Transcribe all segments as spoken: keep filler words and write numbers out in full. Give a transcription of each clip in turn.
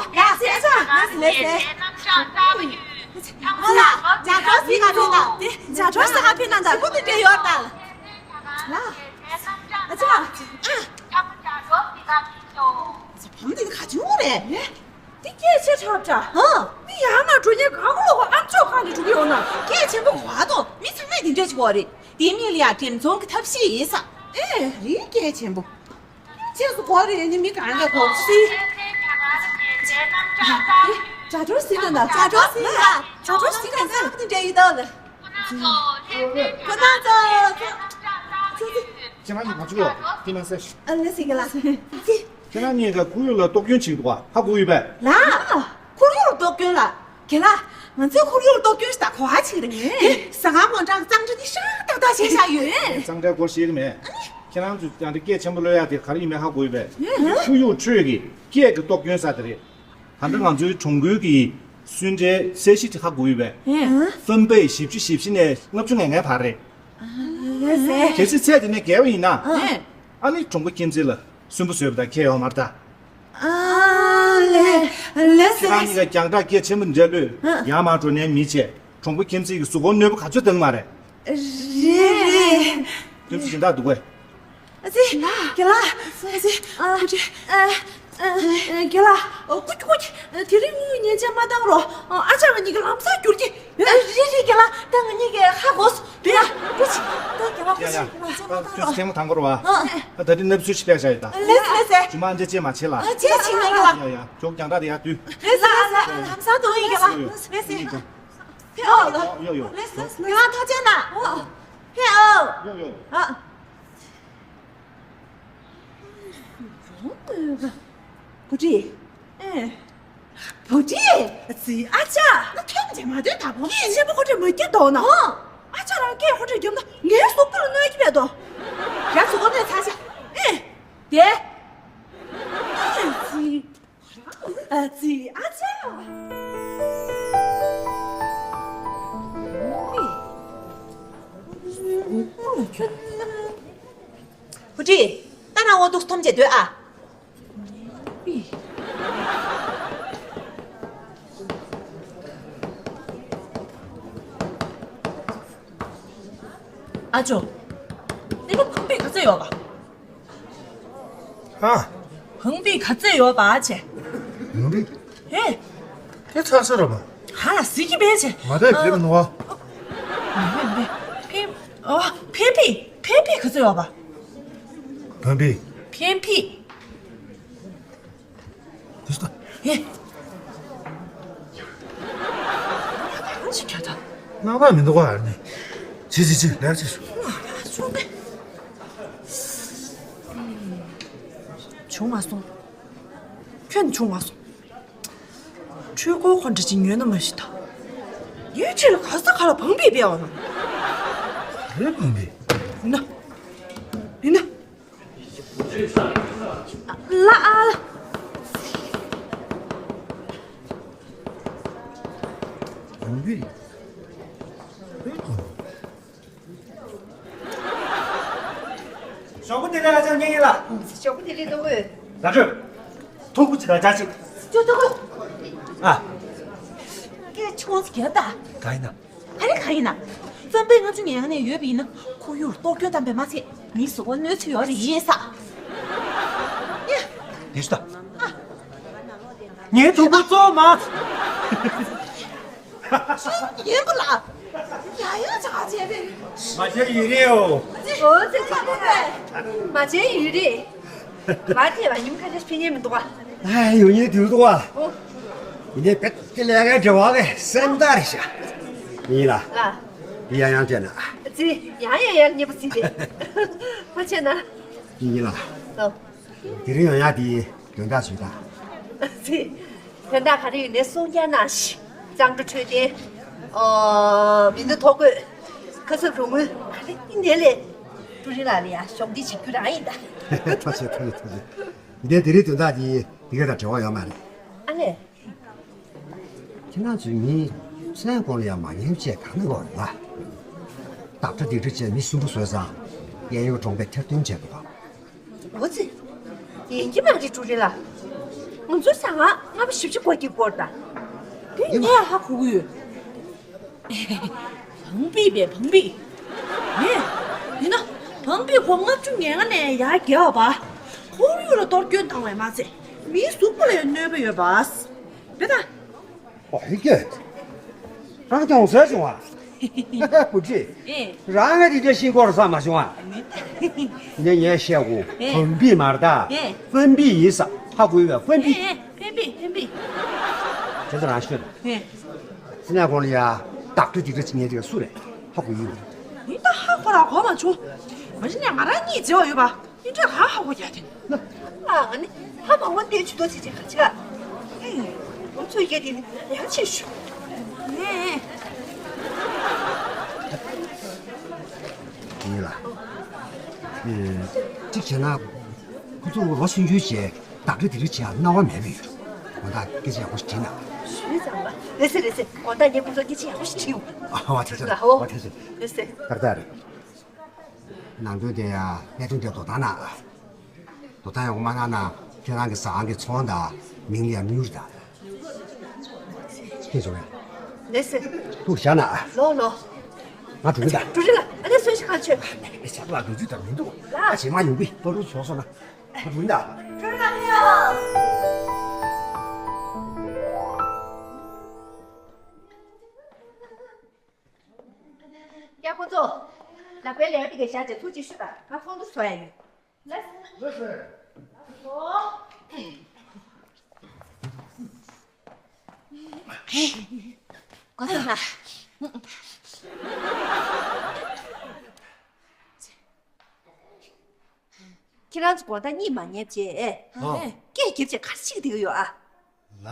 ཡ་སེ་ཨ་ཅག་ལེ་སེ་ལེ་སེ། ཨ་ལ། ཇ་གྲོ་སི་ག་ཕེ་ན་དེ་ཇ་གྲོ་སི་ག་ཕེ་ན་ད་ཁོ་དེ་འདྲ་ཡོད་ད། ལ། ཨ་ཅག་བམ་དེ་ག་བྱུང་རེད། དེ་སྐད་ཆ་ཁྲབ་ཁྲ། ཧ། མི་ཡར་མར་འགྲོ་མཁན་ག་ག་ལོག་གོ་ཨམ་ཅོག་ཁང་ནས་འགྲོ་གི་ཡོང་ན། སྐད་ཆེན་པོ་གོ་དོ། མི་ཚང་མས་དེ་འདྲ་ཞིག་གོ་རེད། དེ་མི་ལ་ཡ་འགྲེམས་ཚོང་གི་ཐབས་ཤེས་ཡིན་ས། ཨེ་རེད། སྐད་ཆེན་པོ། ཅེས་སུ་གོ་རེད། ནི་མི་གང་ག་གོ་སི། ཇ་གྲོ་སི་ན་ན་ཇ་གྲོ་སི་ན་ཇ་གྲོ་སི་ན་ས་དེ་འདྲ་ཡིན་ད་ལ། ཁོ་ན་ཚོ། ཁྱེད་རང་གཉིས་ག་ཚོད་ཡོད། དེ་མ་ཟེར། ཨ་ལེ་སི་གི་ལ། ཁྱེད་རང་གཉིས་ཀ་ཁོར་ཡུག་ལ་གཏོར་སྐྱོན་བྱེད་འདུག་ག་ཧ་གོ་ཡོད་པས། ལ། ཁོར་ཡུག་ལ་གཏོར་སྐྱོན་ལ། གི་ལ། ང་ཚོས་ཁོར་ཡུག་ལ་གཏོར་སྐྱོན་ཞིག་དང་གོ་བ་ཞིག་རེད། ཟ་ཁང་མང་དྲགས་གཙང་སྦྲ་ནི་ཤ་སྟག་སྟག་བྱས་བཞག་ཡོད། གཙང་སྦྲའི་སྐོར་ཤེས་ཀྱི་མེད། ཁྱེད་རང་ཚོས་ཡང་དེ་སྐད་ཆེན་པོ་གློད་ཡག་དེ་ག་རེ་ཡིན་མིན་ཧ་གོ་ཡོད་པས། ཁོར་ཡུག་ཁྲོད་ཀྱི་སྐད་ཀྱི་གཏོར་སྐྱོན་ས་དེ་རེད། ད་ལྟ་ང་ཚོའི་གྲོང་ཁུལ་གྱི་སུན་འབྲེལ་གསལ་བཤད་དེ་ཧ་གོ་ཡོད་པས། ཧྥུན་པེ་བཞི་བཅུ་ཞེ་བཞི་ནས་ལྔ་བཅུ་ང་ལྔའི་བར་རེད། གལ་སྲིད་ཚད་དེ་ནས་བརྒལ་བ་ཡིན་ན། ཨ་ནི་གྲོང་པ་ཁྱིམ་མཚེས་ལ་སུན་པོ་བཟོས་པ་དང་ཁྱད་ཡོད་མ་རེད་ད། ཨ་ལེ་ལེ་ཁྱེད་རང་གཉིས་ཀ་རྒྱང་གྲགས་སྐད་ཆེན་པོ་འདྲ་གློད། ཡར་མར་འགྲོ་ནས་མི་བྱེད། གྲོང་པ་ཁྱིམ་མཚེས་ཀྱི་གཟུགས་པོར་གནོད་པ་ག་ཚོད་བཏང་མ་རེད། རེད་རེད། དུས་ཚོད་སྦྱིན་བདག་འདུག་གས། ཨ་ཙི། ག་ལ། ཨ་ཙི། ཨ་ཁུ་ཁྲི། ཨ་ཨ་ག་ལ། ཨོ་ཀུ་ཀུ་ཀུ། དེ་རིང་དངུལ་ཉེས་ཆད་མ་བཏང་རོགས། ཨ་ཅག་ང་གཉིས་ཀྱི་ལམ་སང་འགྱུར་གྱི། རེད་རེད་ག་ལ། ད་ང་གཉིས་ཀྱི་ཧ་གོ་སོང་། དེ་ཡ་ཀུ་ཅི། ད་ག་ལ་ཀུ་ཅི། ཡ་ཡ། ད་ང་ཚོ་མ་བཏང་རོགས། ཐེངས་མ་དང་པོ་རེད་བ། ཨ་ད་དེ་ནབ་སུ་ཞིག་ལས་བྱ་ཡོད་ད། ལེ་སེ་ལེ་སེ། ཇུ་མ་འདྲ་ཅེས་མ་བྱེད་ལ། ཨ་ཅེས་ཅིག་ང་ག་ལ། ཡ་ཡ། ཇོག་རྒྱང་གྲགས་དེ་ཡ་དུས། ལེ་སེ་ལེ་སེ། ལམ་སང་དུ་ཡི་ག་ལ། ལེ་སེ། ཕེ་ཨོ། ཡོ་ཡོ། ལེ་སེ་ལེ་སེ། ང་ཐག་ཆད་ན། ཕེ་ཨོ། ཡོ་ཡོ། ཨ། བུ་ཁྲིད། ཨེ། བུ་ཁྲིད། ཙི་ཨ་ཅག་ང་ཐེངས་རྗེས་མ་དོན་དག་པོ། སྐད་ཆེན་པོ་ཁོ་ཁྲིད་མ་སྐྱེ་དོ་ན། ཨ་ཅག་རང་སྐད་ཁོ་ཁྲིད་རྒྱབ་ན་ངའི་གཟུགས་པོ་ལ་གནོད་ཀྱི་མེད་དོ། རང་གཟུགས་པོ་གནོད་ཚར་ཤག་ཨེ། དེ། ཨེ་ཙི། ཨ་ཙི་ཨ་ཅག་བུ་ཁྲིད། ད་ནང་འོ་འདུག་ཐོམ་བྱེད་སྡོད་ཨ། ཨ་ཅོ། འདི་ལ་ཕང་པི་ག་ཚོད་ཡོད་པ། ཨ། ཕང་པི་ག་ཚོད་ཡོད་པ་ཨ་ཅེ། ཕང་པི། ཧེ། དེ་ཚ་ས་ར་མ། ཧ་ལ་སི་ཀི་བེ་ཅེ། མ་དེ་བེ་མ་ནོ། ཕེ། ཨོ། ཕེ་པི། ཕེ་པི་ག་ཚོད་ཡོད་པ། ཕང་པི། ཕེ་པི། དེ་ས། ཧེ། གང་ཞིག་ཁྱོད་ད། སྣང་བ་མི་འདུག་ག་ཨ་ནི། ཆི་ཆི་ཆི་ལེར་ཆི་སོང་། ང་ལ་སོང་པས། བྱུང་མ་སོང་། ཁྱོད་བྱུང་མ་སོང་། འཕྲུལ་འཁོར་ཁོ་འདྲ་ཅིག་ཉོས་ན་མ་ཤི་ད། ཡུལ་ཁྲིད་ལ་ག་ས་ག་ལ་བང་པི་སྤེལ་བ་ན། ག་རེ་བང་པི། ཡིན་ན། ཡིན་ན། ལ་ཨ་ལ། བང་པི། ཞོགས་པ་བདེ་ལེགས་ཨ་ཅག་སྙན་ཡིན་ལ། ཞོགས་པ་བདེ་ལེགས་ཏོ་ཨོ། ལ་སྤྲོད། ཐུག་པོ་ཅི་དང་ཅག་ཅིག་ཅོ་ཏོ་ཨོ། ཨ། སྐད་ཆུང་ཙམ་རྒྱག་ད། ག་ཡིན་ན། ག་རེ་ག་ཡིན་ན། བཙན་པོས་ལྔ་བཅུ་ང་ལྔ་ནས་ཡོད་པ་ཡིན་ན་ཁོར་ཡུག་ལ་གཏོར་སྐྱོན་བཏང་པས་མ་ཚད་མིའི་གཟུགས་པོ་གནོད་ཚུལ་ཡོད་རེད་ཡིན་ས། དེ་ཤི་ད། ཨ། ངའི་ཐུག་པོ་བཙོ་མ། ཡིན་པ་ལ། ཡ་ཡ་ཆ་ཆེ་བས། མ་བྱས་ཡིན་རེད་ཨོ། ཨོ་ཙི་ཙི་པོ་བས། མ་བྱས་ཡིན་རེད། མ་བྱས་པ་ཉིན་ཁ་ཤས་ཕི་ཉེ་མི་འདུག་བ། ཨ་ཡོང་ཉེ་དུས་འདུག་བ། ཨོ། ཡིན་ནའི་བེད་དེ་ལས་ཀའི་འབྲེལ་བ་གི་སེམས་ཐག་རེད་ཤག་ཡིན་ལ། ལ། ཡང་ཡང་བྱས་ན། ཙི་ཡང་ཡང་ཡང་ཉེ་པོ་ཙི་རེད། མ་བྱས་ན། ཡིན་ལ། ཨོ། དེ་རིང་ཡོང་ཡག་དེ་དོན་དག་ཞིག་དང་། ཚེ། དོན་དག་ག་རེ་ཡོད་ནས་གསུང་རྒྱ་ནང་བཞིན། གཙང་སྦྲ་འཕྲོད་བསྟེན། ཨོ། མི་སྣ་ཐོ་འགོད། ཁ་གསབ་རོགས་དངུལ་ག་རེ་ཡིན་ནའི་ལས། ཀྲུའུ་རིན་ལགས་ལ་ཡ་གཞོགས་འདེགས་བྱེད་རྒྱུ་རང་ཡིན་ད། ཐུགས་རྗེ་ཆེ་ཐུགས་རྗེ་ཆེ་ཐུགས་རྗེ་ཆེ། འདི་དེ་རིང་དོན་དག་འདི་འདི་ག་དང་འབྲེལ་བ་ཡོད་མ་རེད། ཨ་ལས། ཁྱེད་རང་ཚོས་མི་ཚན་སྐོར་ལ་ཡང་མ་ཉན་བྱས་ག་ནས་འོར་ལ། བདག་སྒྲ་སྡིག་སྒྲ་བྱས་མི་སུན་པོ་བཟོས་ཙང་། གཡས་གཡོན་གྲོང་པས་ཐེར་འདོན་བྱས་འདུག་ག་འོ་ཙི། ཡིན་གྱི་མ་རེད་ཀྲུའུ་རིན་ལགས། ང་ཚོའི་གསང་སྔགས་ལྔ་པ་བཞི་བཅུ་གོ་གཅིག་སྐོར་དང་། དེ་ངས་ཧ་གོ་གི་ཡོད། བང་པི་པས་བང་པི། ངས། ཡིན་ན། བང་པི་ཁོ་ལྔ་བཅུ་ང་ལྔ་ནས་ཡར་བརྒལ་བ་པ། ཁོར་ཡུག་ལ་གཏོར་སྐྱོན་བཏང་བས་མ་ཚད། མིའི་གཟུགས་པོ་ལ་ཡང་གནོད་པ་ཡོད་པ། དཔེ་ད། ཨོ་ཧི་ཀེ། རང་གྱོང་ཟས་བྱུང་བ། བུ་ཁྲིད། ཨེ། རང་ང་དེ་འདྲ་ཤིང་སྐོར་ས་མ་བྱུང་བ། ངས་ངས་བཤད་གོ་ཨེ། བང་པི་མར་ད། ཨེ། ཧྥན་པི་ཡིན་ས་ཧ་གོ་ཡོད་པས་ཧྥན་པི། ཨེ་ཨེ་ཧྥན་པི་ཧྥན་པི། ཁྱེད་ཚོ་རང་ཤོད། ཨེ། སི་ནས་གོང་ལ་ཡ་བདག་སྤྲོད་སྡིག་སྤྲོད་ཅིག་ངས་དེ་ག་སུ་རེད་ཧ་གོ་ཡོད། ཡིན་ད་ཧ་གོ་ར་གོ་མ་བྱུང་། མ་གཞི་ནས་ང་རང་གཉིས་བརྗེ་བ་ཡོད་པ། ཡིན་འདྲ་གང་ཧ་གོ་རྒྱག་དེ། ཨ་ནི་ཧ་མ་གོ་འདི་ཆུ་ཏོ་ཆེ་ཆེ་ག་ཆེ་ག་ཨེ། ཁོ་ཚོས་རྒྱག་དེ་ནི་ཡང་ཆེ་ཞུ། ཨེ། ཡིན་ལ། ཨེ། གཅིག་བྱས་ན། ཁོ་ཚོ་ལོ་ཆུང་ཆུང་བྱས་བདག་གི་དེ་རིགས་བྱས་སྣང་བ་མེད་པ་ཡོད། དགོང་དག་སྐད་ཆ་ཡག་པོ་ཞིག་དྲིས་ན། ཞུས་ཙང་པ། ལེ་སེ་ལེ་སེ་དགོང་དག་ངས་ཁོ་ཚོ་སྐད་ཆ་ཡག་པོ་ཞིག་དྲིས་ཡོང་། ཨ་བ་ཐེ་ཚོ་ལ་ཧོ། བ་ཐེ་ཚོ། ལེ་སེ། ཏག་ཏག་རེད། ནང་དོན་དེ་ཡང་གནད་དོན་དེ་དོ་སྣང་གནང་ཨ། དོ་སྣང་ཡག་པོ་མ་གནང་ན་ཁྱེད་རང་གི་ཟ་ཁང་གི་ཚོང་དང་མིང་ལ་ཡང་གནོད་རེད་ད། ཁྱེད་ཚོ་ཡང་། ལེ་སེ། ཐུགས་བཞག་ན་ཨ། ལོ་ལོ། ང་འགྲོ་གི་ད། འགྲོ་གི་ལ་ཨ་ནི་གསོན་ཤིག་གང་ཆོད། ཨ་ནི་ཞག་ལ་འགྲོ་རྒྱུ་ད་མི་འདུག་ཨ་ཇེ་མ་ཡོང་གི་ཏོ་རུ་ཆོག་སོང་ན། ང་འགྲོ་གི་ད། འགྲོ་གི་ལ་ཨ་ནི་ཡོ། ཡ་ཁོ་ཚོ། ལག་པའི་ལེའུ་དེ་ག་བཞག་བྱས་ཐུགས་རྗེ་ཞུ་དང་ང་ཚོགས་འདུ་བཟོ་ཡ་ཡོད། ལགས་སོ། ལགས་སོ། ལགས་སོ། ལགས་སོ། ཁྱེད་རང་ཚོ་དགོང་དག་གཉིད་མ་ཉལ་བྱས། ཨོ། སྐད་རྒྱབ་བྱས་ག་རེ་བྱེད་ཀྱི་ཡོད་ཨ། ལ།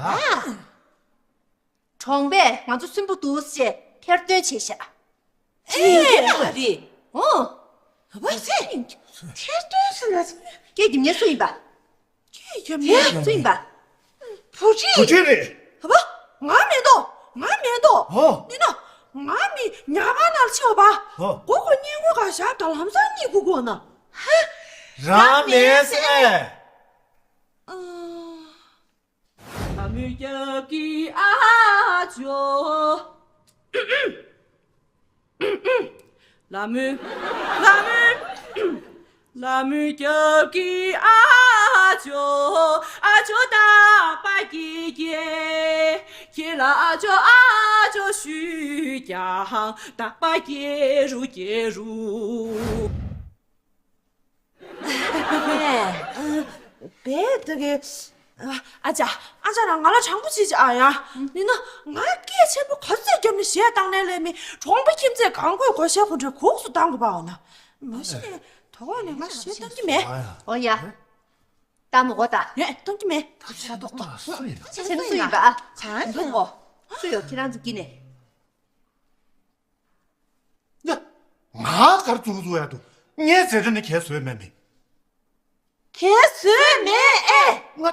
གྲོང་པས་ང་ཚོ་སུན་པོ་འདུག་ཅེས་ཐེར་འདོན་བྱས་ཤག་ཨེ་ཡོད་མ་རེད། ཨོ། བ་ཚེ། ཐེར་འདོན་ཟེར་ན། སྐད་རྒྱབ་མཁན་སུ་ཡིན་པ། སྐད་རྒྱབ་མཁན་སུ་ཡིན་པ། བུ་ཁྲིད། བུ་ཁྲིད་རེད། བ། ང་མེད་དོ། ང་མེད་དོ། ཨོ། ཡིན་ན། ང་མི་ཉ་པ་ནང་ཕྱིན་པ། ཨོ། མགོ་སྐོར་སྙིང་ཁུང་ག་ཞབས་དང་ལམ་སང་གཉིད་ཁུག་གོ་ན། ཧ། རང་མེད་ཟེར། ཨ། ལ་མོའི་སྐྱབས་ཀྱི་ཨ་ཇོ། ལ་མོའི། ལ་མོའི། ལ་མོའི་སྐྱབས་ཀྱི་ཨ་ཇོ། ཨ་ཇོ་རྟག་པ་སྐྱེ་སྐྱེ། ཁྱེད་ལ་ཨ་ཇོ་ཨ་ཇོ་ཞུས་ཀྱང་རྟག་པ་སྐྱེ་རུ་སྐྱེ་རུ། ཨ། བས་དེ་གི། ཨ་ཅག་ཨ་ཅག་རང་ང་ལ་དྲང་པོ་བྱེད་ཅིག་ཨ་ཡ། ཡིན་ན་ང་སྐད་ཆེན་པོ་ག་ཚོད་བརྒྱབ་ནས་གཞས་བཏང་ནའི་ལས་མི་གྲོང་པ་ཁྱིམ་མཚེས་གང་དགོས་གོ་གཞས་ཁོ་འདྲ་གུག་སུ་བཏང་དགོས་པའོ་ན། མ་གཞི་ནས་དོ་གོ་ནས་ང་གཞས་བཏང་གི་མེད། ཨོ་ཡ། ད་མོ་གོ་ད། ངས་བཏང་གི་མེད། ད་ཤ་ཏོག་ཏོག་སུ་ཡིན། ཁྱེད་སུ་ཡིན་པ་ཨ། ད་འདུག་གོ། སུ་ཡོད་ཁྱེད་རང་ཚོ་དཀྱིལ་ནས། ཡ། ང་གར་ཙུག་ཙུག་ཡ་འདུག་ངས་ཟེར་དེ་ནི་གས་བཟོས་མེད་མི། གས་བཟོས་མེད་ཨེ། ང་།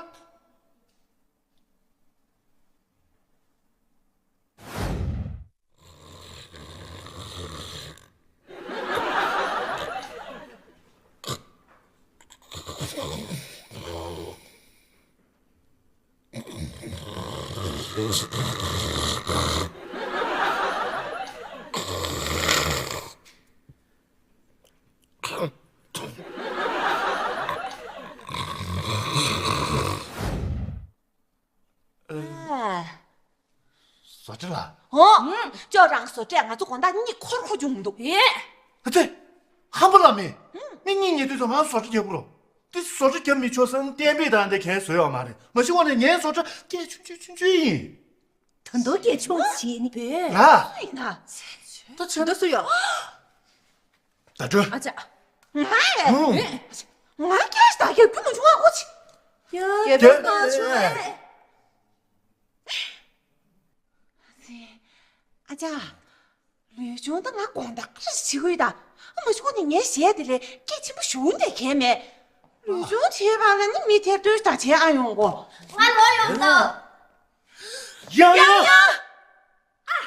ཨ། བཟོ་གྲྭ་ལ། ཨོ། ཨུམ། ཅོ་རང་བཟོ་གྲྭས་ང་ཚོ་དགོང་དག་གཉིད་ཁོར་ཁོ་བྱུང་མི་འདུག་ཨེ། ཨ་ཙི། ཧམ་པ་ལ་མེད། ཨུམ། མི་གཉིད་ཉལ་དུས་ཙམ་པ་བཟོ་གྲྭ་རྒྱག་དགོས་རོ། དེ་བཟོ་གྲྭ་རྒྱབ་མི་ཆོག་སང་གཏན་འབེབས་དང་དེ་གས་བཟོས་ཡོད་མ་རེད། མ་གཞི་འོ་ནས་ངའི་བཟོ་གྲྭ་སྐད་ཆུང་ཆུང་ཆུང་ཆུང་ཡིན། ད་དུང་སྐད་ཆུང་བྱེད་ནི། ལ། སུ་ཡིན་ན། ད་ཆ་ད་སུ་ཡོད། ད་དྲོད། ཨ་ཅག་ང་ཨེ། ཨུ། ང་སྐད་ཞིག་ད་རྒྱབ་རྒྱུ་མ་བྱུང་ཨ་ཁོ་ཆི། རྒྱབ་རྒྱབ་མ་བྱུང་ཨེ། ཨ་ཅག་ལུས་སྦྱོང་ད་ང་དགོང་དག་ག་རེ་བྱེད་དགོས་ད། ཨ་མ་ཤི་ཁོ་ནི་ངའི་གཞས་དེ་ལས་སྐད་ཆེན་པོ་ཞུ་འདོད་མཁན་མེད། ལུས་སྦྱོང་བྱེད་པ་ལ་ནི་མི་ཐེར་འདོན་ད་བྱེད་ཨ་ཡོང་གོ། ང་ལོ་ཡོང་ད། ཡང་ཡང་། ཡ། ཨ་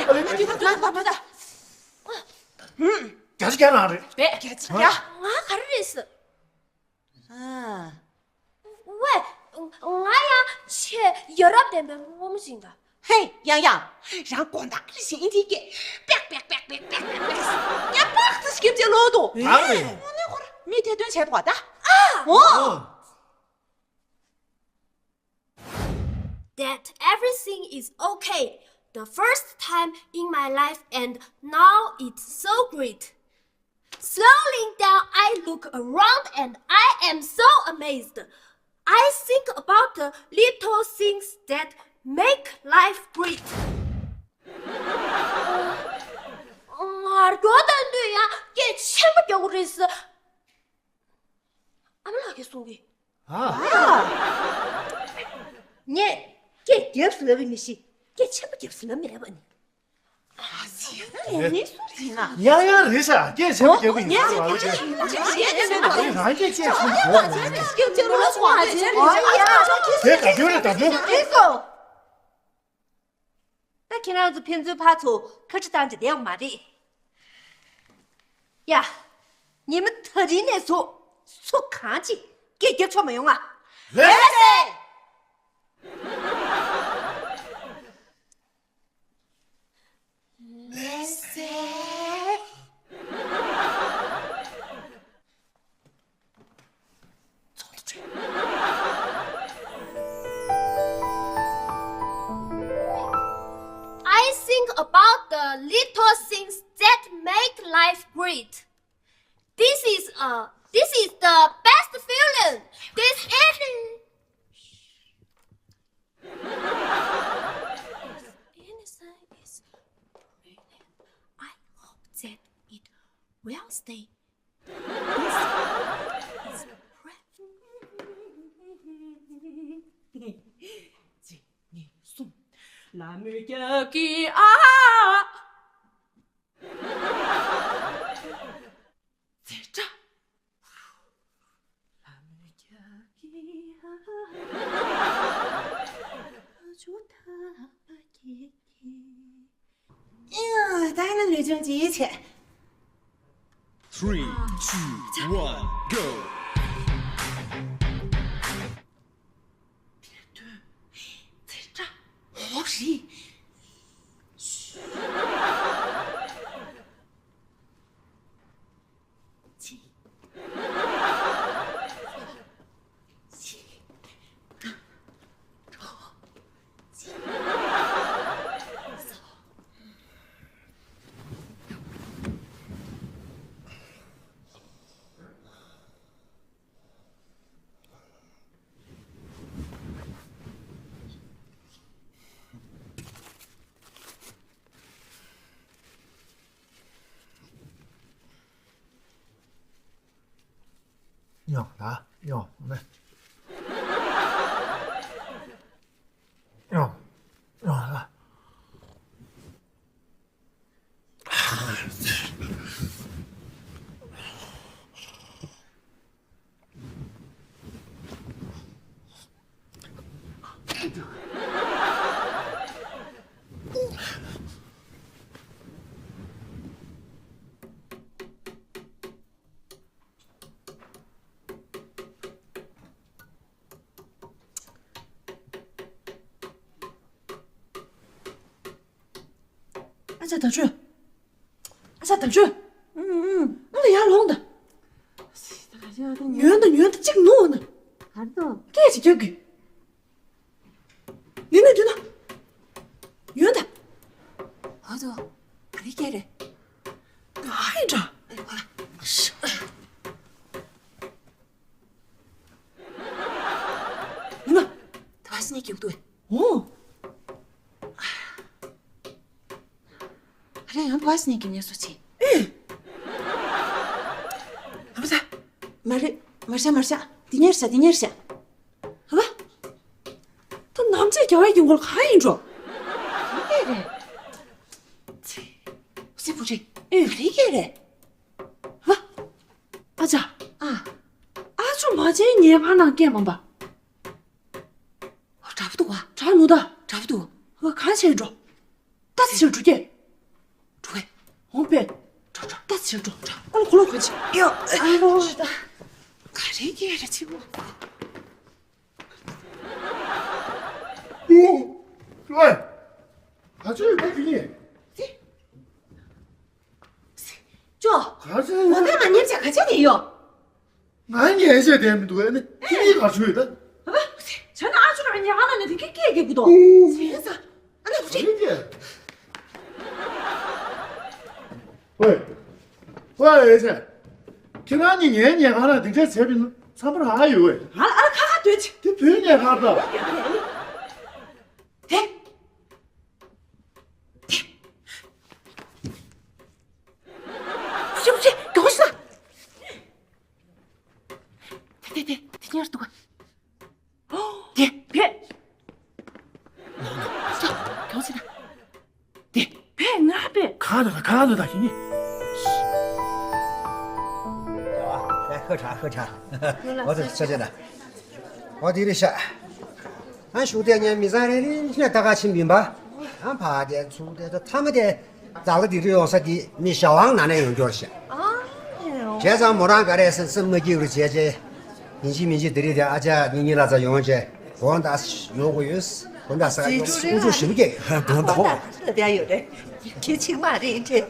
ལེ་ལེ། ད་ད་ད་ད་ད། ཧུམ། བརྒྱ་ཆ་བརྒྱ་རང་རེད། བས། བརྒྱ་ཆ་བརྒྱ། ང་ག་རེ་རེད་ཟེར། ཨ། ཝེ། ང་ཡང་ཆེས་ཡ་རབས་ལྡན་པའི་སློབ་མ་ཞིག་ཡིན་ད། ཧེ། ཡང་ཡང་། རང་དགོང་དག་གི་ཞིག་ཨིན་ཇིའི་སྐད་པེག་པེག་པེག་པེག་པེག་པེག་པེག་ཡ་པག་ཙི་ཞིག་སྐད་ཆ་ལོག་འདུག་ཨ་རེད། དངོས་གནས་ཁོ་རང་མི་ཐེར་འདོན་བྱས་འདུག་ད། ཨ། ཨོ། ཨོ། That everything is okay. The first time in my life, and now it's so great. Slowing down, I look around and I am so amazed. I think about the little things that make life great. ངར་སྐྱོ་དང་དུ་ཡང་སྐད་ཆེན་པོ་རྒྱག་གི་རེད་ཟེར། ཨ་མ་ལགས་ཀྱིས་གསུང་གི། ཨ། ངས་སྐད་རྒྱབ་སུ་ལབ་པའི་མི་ཤེས། སྐད་ཆེན་པོ་རྒྱབ་སུ་ལབ་མེད་པ་ནི། ཨ་ཙི། ངས་སུ་ཟིན་ན། ཡང་ཡང་རེད་ཤག་སྐད་ཆེན་པོ་རྒྱབ་པའི་མི་ཤེས་པ་ལ་སྐད། རང་སྐད་ཆེན་པོ་རྒྱབ་པ་ནི། སྐད་ཆེན་པོ་རྒྱབ་པ་ནི། དེ་ད་དུང་རེད་ད་དུང་། རེད་སོ། ད་ཁྱེད་རང་ཚོ་ཕན་ཚུན་ཕར་ཚུར་ཁ་ཁྲི་བཏང་བྱས་བསྡད་ཡོད་མ་རེད། ཡ། ཉི་མ་ད་རིང་ནས་བཟུང་སུ་གང་ཅིག་སྐད་རྒྱབ་ཆོག་མ་ཡོང་ང་། ལགས་སེ། ལགས་སེ། I think about the little things that make life great. This is a, this is the best feeling. This is anything is really. I hope that it will stay. This is breath. གཅིག་གཉིས་གསུམ། ལ་མོའི་རྒྱབ་ཀྱི་ཨ། ཙེ་ཏྲ། ལ་མོའི་རྒྱབ་ཀྱི་ཨ། ཨ་ཇོ་ཐ་མ་ཀྱེ་ཀྱེ། ཡ། ད་ཡིན་ན་ལུས་སྦྱོང་ཅིག་བྱེད། Three, two, one, go. དེར་ཐོན། ཙེ་ཏྲ། འོ་རེད། གཅིག་གཅིག་གཅིག་ཡོང་ད་ཡོང་ནས། ཡོང་ཡོང་ལ། ཨ་ཅག་དར་ལྕོག་ཨ་ཅག་དར་ལྕོག་ཨུང་ཨུང་། ང་ལ་ཡར་ལོངས་དང་། ཉོན་དང་ཉོན་དང་གཅིག་ནུ་འོ་ན། གར་དོ། སྐད་ཅིག་རྒྱག་གི། ནི་ནི་དུ་ན། ཉོན་དང་། ཨ་ཙོ། ག་རེ་སྐད་རེད། ཨ་ཡིན་འདྲ། ཡིན་ན། ད་བ་སི་ནས་རྒྱུག་འདུག་ཨོ། ཨ་རེ་ཡང་བ་སི་ནས་རྒྱུག་ནས་སོ་ཆེ། ཨེ། ཨ་མ་ས། མ་རེད། མར་ཤ་མར་ཤ། འདི་ཉེར་ཤ་འདི་ཉེར་ཤ། ཨ་མ། ད་ནམ་ཚེ་རྒྱ་བའི་ཡིན་སྐོར་གང་ཡིན་འགྲོ། རེད་རེད། སེ་བུ་རེད། ཨེ་རེད་རེད། ཨ་མ། ཨ་ཅག་ཨ། ཨ་ཅོ་མ་ཅན་ཉལ་ཁང་ནང་སྐད་མང་པ། འདྲ་པོ་འདུག་བ། དྲག་མོ་ད། འདྲ་པོ་འདུག་ཨ་གང་བྱས་འགྲོ། ད་ཕྱིར་འགྲོ་གི། འགྲོ་གི། འོང་པས། འགྲོ་འགྲོ། ད་ཕྱིར་འགྲོ་འགྲོ། ཨ་ལ་གོ་ལོག་གོ་ཅི། ཡོ། ཨ་རོ་ད། ག་རེ་སྐད་རེད་ཅི་མོ། ཨོ། ཨོ། ག་ཚོད་ཡོད་པ་དེ་ནི། ཅོ། ག་ཚོད་ཡོད། ང་ད་ང་ཉེར་བྱ་ག་ཚོད་དེ་ཡོད། ང་ཉལ་བྱས་བསྡད་མི་འདུག་ཨ་ནི་ཁྱེད་གཉིས་ག་ཚོད་ཡོད་ད། ཨ་ཕ། བྱས་ན་ཨ་ཅོ་རང་ཉལ་ཁང་ནང་ནས་དེ་གའི་སྐད་རྒྱག་གི་འདུག་ཨོ། བྱས་ཙང་ཨ་ནི་ཁུ་ཁྲིད། ཝེ། ཝེ་ཨེ་ཅེ། ཁྱེད་རང་གཉིས་ངའི་ཉལ་ཁང་ལ་དེ་འདྲ་བྱས་པ་ཡིན་ན་འཚམས་པ་རག་ཡོད་ཝེ། ང་ལ་ཨ་ལ་ཁ་ཁ་སྡོད་ཅིག་དེ་བུའི་ཉལ་ཁང་ད། དེ། དེ། ཤི་ཤི་མགྱོགས་ཤི་ན། དེ་དེ་དེ་དེ་ཉར་འདུག་ག་དེ། བེ། ཡ། གྱོང་སྲིད་ན། དེ། བེ་ང་བེ། གང་དུ་ད་གང་དུ་ད་ཞིག་ནི། ཡ། ཧ་ཁྲ་ཧ་ཁྲ། འོ་དེ་ཆ་ཆ་ད། འོ་དེ་རེད་ཤག་ཨ་ཤུགས་དེ་ངའི་མི་ཚང་རེ་རེ་ནས་ད་ག་ཕྱིན་པིན་པ། ཨ་ཕ་དེ་ཚུགས་དེ་ད་ཐ་མ་དེ། བདག་ལ་དེ་རིང་ཡོང་ས་དེ་མི་ཞའོ་ཝང་ནང་ནས་ཡོང་རྒྱུ་རེད་ཤག་བྱས་ཙང་མོ་རང་ག་རེ་སེམས་སེམས་མ་སྐྱིད་རུ་བྱས་རྗེས། ཡིན་གཅིག་མིན་གཅིག་དེ་རིང་དེ་ཨ་ཅག་གཉིས་གཉིས་ལ་ཚ་ཡོང་རྗེས་དགོང་དག་ཡོང་དགོས་ཡོད། དགོང་དག་ས་ག་ཡོང་ཀུ་ཅོ་ཞིམ་སྐྱེས། དགོང་དག་ལ་བསྡད་ཡོད་རེད། ཁྱེད་ཆིག་མ་རེད་དྲན།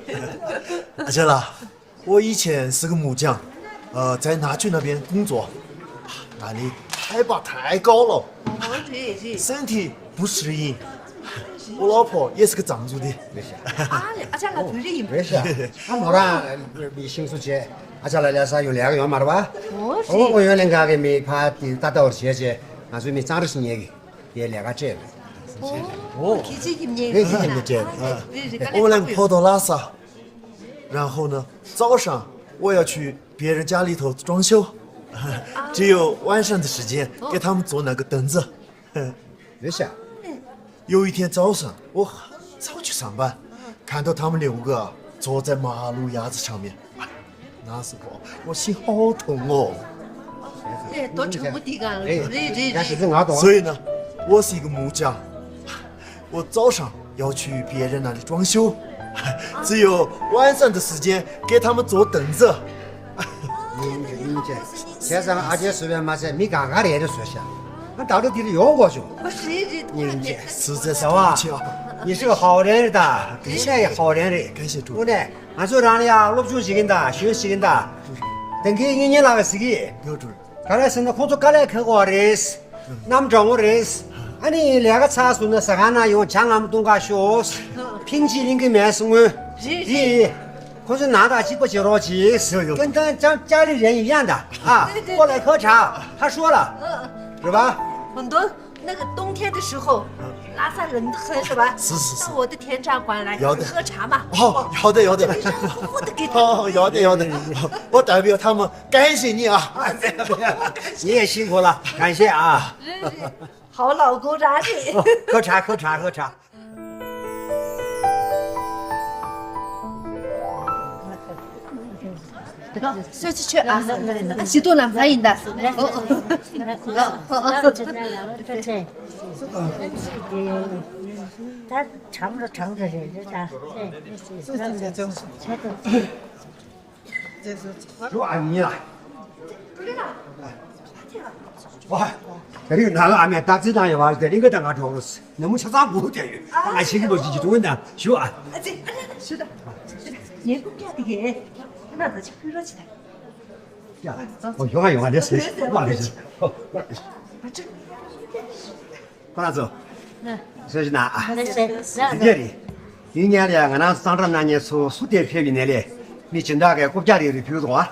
阿杰啦，我以前是个木匠，呃，在那去那边工作，哪里海拔太高了，哦，对对，身体不适应。我老婆也是个藏族的。 ཨ་ལེ། ཨ་ཅག་ལ་བོད་རིགས་ཡིན་པ། རེད་ཤག་ཨ་མོ་རང་མི་ཤིང་བཟོ་བྱས་ཨ་ཅག་ལ་ལས་ས་ཡོང་ལས་ཀ་ཡོང་མ་རེད་པ། ཨོ་ཨོ་ཨོ་ཡོད་ལས་འགའ་གི་མི་ཕ་དེ་ལྟ་ལྟ་བར་བྱས་བྱས་ང་ཚོའི་མི་གཙང་ར་ཞིག་ཉལ་གི་དེ་ལས་ཀ་སྤྲད་རེད། ཨོ་ཁྱེད་ཅིག་གིས་ཉལ་རེད་གི་ཁྱེད་ཉལ་གི་སྤྲད་རེད། རེད་རེད། དཀའ་ལས་ཁག་པོ་ཡོད། 我们两个跑到拉萨，然后呢，早上我要去别人家里头装修，只有晚上的时间给他们做那个凳子。 没事。有一天早上，我很早去上班，看到他们六个坐在马路牙子上面，哎，那时候我心好痛哦。哎，多愁的啊。哎，哎，哎，哎。所以呢，我是一个木匠，我早上要去别人那里装修，只有晚上的时间给他们做凳子。 སྙིང་རྗེ་སྙིང་རྗེ། བྱས་ཙང་ཨ་ཅེ་བཟོས་པས་མ་ཚད་མི་གང་ག་རེ་རེ་བཟོས་ཤག་ང་ད་ལྟ་འདི་ལ་ཡོང་དགོས་བྱུང་། རེད་རེད། སྙིང་རྗེ། 实在是对不起啊。 ཉི་ཤུ་ཧའོ་རན་རེད་ད། 感谢། ཧའོ་རན་རེད། 感谢主。 དངོས་གནས་ང་ཚོ་རང་ལ་ཡང་སློབ་སྦྱོང་བྱེད་ཀྱིན་ད་ཞོལ་བྱེད་ཀྱིན་ད། དེང་གི་གཉེན་ཉེ་ལགས་ཀྱིས་ཟེར་གི། 有主。 ག་རེ་ཟེར་ན་ཁོང་ཚོ་དཀའ་ལས་ཁག་གོ་རེད། གནམ་གྲང་མོ་རེད། ཨ་ནི་ལས་ཀ་ཚར་སོང་ན་ཟ་ཁང་ནང་ཡོང་ཇ་མངར་མོ་བཏུང་ག་ཤོག་ཕིང་ཅིག་ལེན་གི་མེད་སོང་ངོ་། རེད་རེད། ཁོང་ཚོ་ནང་དང་གཅིག་པ་བྱེད་རོགས་གྱིས། ཡོ་ཡོ། ཀུན་ཏང་ཅང་ཅ་ལི་རེ་ཡིན་ཡང་ད། ཨ། 对对对。 过来喝茶，他说了。 རེད་པ། 很多那个冬天的时候，拉萨人都很是吧？是是是。那我的天照馆来有的喝茶嘛。哦，有的有的。我的给他。哦，有的有的。我代表他们感谢你啊。你也辛苦了，感谢啊。好老公啥的。喝茶喝茶喝茶。说出去啊，许多人欢迎的。哦哦。他尝着尝着人家。 ཞུ་ཨ་ཉི་ལ། ཝ། དེ་རིང་ནང་ལ་ཨ་མས་རྟགས་རྩིས་བཏང་ཡོད་པ་དེ་རིང་གི་ད་ང་གྲོགས་རོགས་ནུ་མོ་ཆ་ཚང་སྒུག་བསྡད་ཡོད། ད་ང་ཤེས་ཀྱི་མ་ཤེས་ཀྱི་དུང་ད་ཞུ་ཨ། ཨ་ཙི། ཞུ་ད། ཞུ་ད། ངའི་རྐུབ་བཀྱག་དེ་གས་ཁྱེད་རང་ཚོ་ཅིག་ཕུལ་རོགས་བྱེད་ད། ཡ། ཨོ་ཡོང་ང་ཡོང་ང་ལེ་སེ་ལ་ལེ་སེ། ཨོ་ཨོ། ཁོ་རང་ཚོ། ནས། སོ་ཞིག་ན་ཨ། ནས་ནས། དེ་རེད། ཡིན་ཉལ་ཡ་ང་རང་གཙང་སྦྲ་གནང་མཁན་ཚོ་སུ་དེ་ཕེབས་ཡིན་ནས་ལས་མི་སྦྱིན་བདག་གིས་རྐུབ་བཀྱག་རེ་རེ་ཕུལ་སོང་ཨ།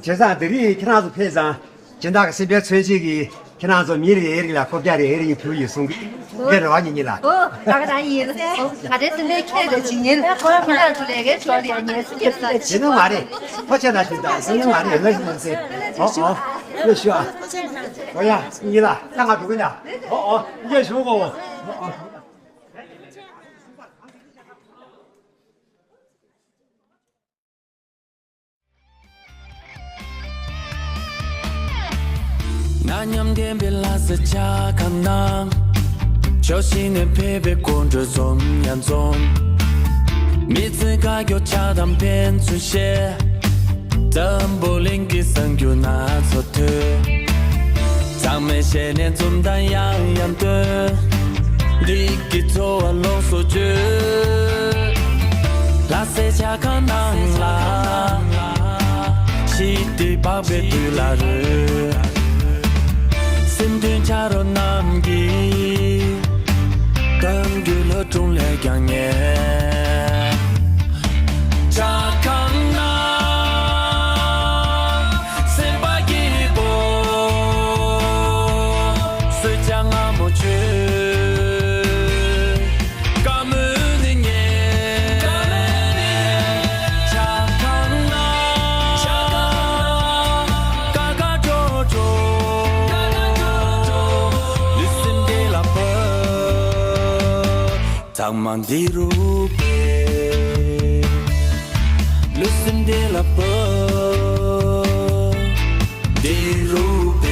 བྱས་ཙང་དེ་རིང་ཁྱེད་རང་ཚོ་ཕེབས་ཙང་སྦྱིན་བདག་གི་སེམས་པའི་མཚོན་བྱེད་ཀྱིས་ཁྱེད་རང་ཚོ་མི་རེ་རེ་ལ་རྐུབ་བཀྱག་རེ་རེ་ཕུལ་ཡིན་གསུང་གི། ངས་རེ་བ་ཉིན་ཉིན་ལ། ཨོ། ད་ག་ད་ཡིན། ད་ག་དེ་དེ་འདྲའི་ཁྱེད་རེ་ཇི་ཉིན་ཁྱེད་རང་ཚོ་ལས་ཀའི་ཕྱོགས་ལ་ཡ་ཉལ་སི་ཉལ་སི་ལ་ཇི་ནི་མ་རེད། ཕོ་ཆེ་ན་ཞིག་དང་སི་ནི་མ་རེད། ལ་ཞིག་མ་ཟེར། ཨོ་ཨོ། ཡོད་ཞུ་ཨ། ཨོ་ཡ་ཉིན་ལ་ད་ང་འགྲོ་གི་ན། ཨོ་ཨོ། ཡོད་ཞུ་གོ། ཨོ་ཨོ། ན་མཉམ་ལྡན་པའི་ལྷ་ས་ཆ་ཁ་ནང་། ཕྱོགས་བཞི་ནས་ཕེབས་པའི་སྐུ་མགྲོན་འཛོམས་ཡང་འཛོམས། མི་ཚེ་དགའ་སྐྱོ་ཆགས་སྡང་ཕན་ཚུན་བཤད། འཛམ་བུ་གླིང་གི་གསར་འགྱུར་སྣ་ཚོགས་ཐོས། ཚང་མས་བཤད་ནས་འཛུམ་མདངས་ཡང་ཡང་སྟོན། འགྲིག་གི་འཚོ་བ་ལོངས་སུ་སྤྱོད། ལྷ་སའི་ཆ་ཁང་ནང་ལ། ཞི་བདེ་འཕགས་པའི་དུས་ལ་རོལ། སེམས་མཐུན་ཆ་རོགས་རྣམས་ཀྱིས། གཏམ་རྒྱུད་ལྷ་སྒྲུང་ལས་ཀྱང་ཉེ། ཆ་ཁང་ནང་། སེམས་པ་སྐྱིད་པོ། གསོལ་ཇ་མངར་མོ་མཆོད། བཀའ་མོལ་ནི་ཉན། ཆ་ཁང་ནང་། ཆ་ཁང་ནང་། ཀ་ཀ་ཀྲོ་ཀྲོ། ཀ་ཀ་ཀྲོ་ཀྲོ། ལུས་སེམས་བདེ་ལ་ཕོད། ཚང་མ་འདི་རུ་ཕེབས། ལུས་སེམས་བདེ་ལ་ཕོད། འདི་རུ་ཕེབས།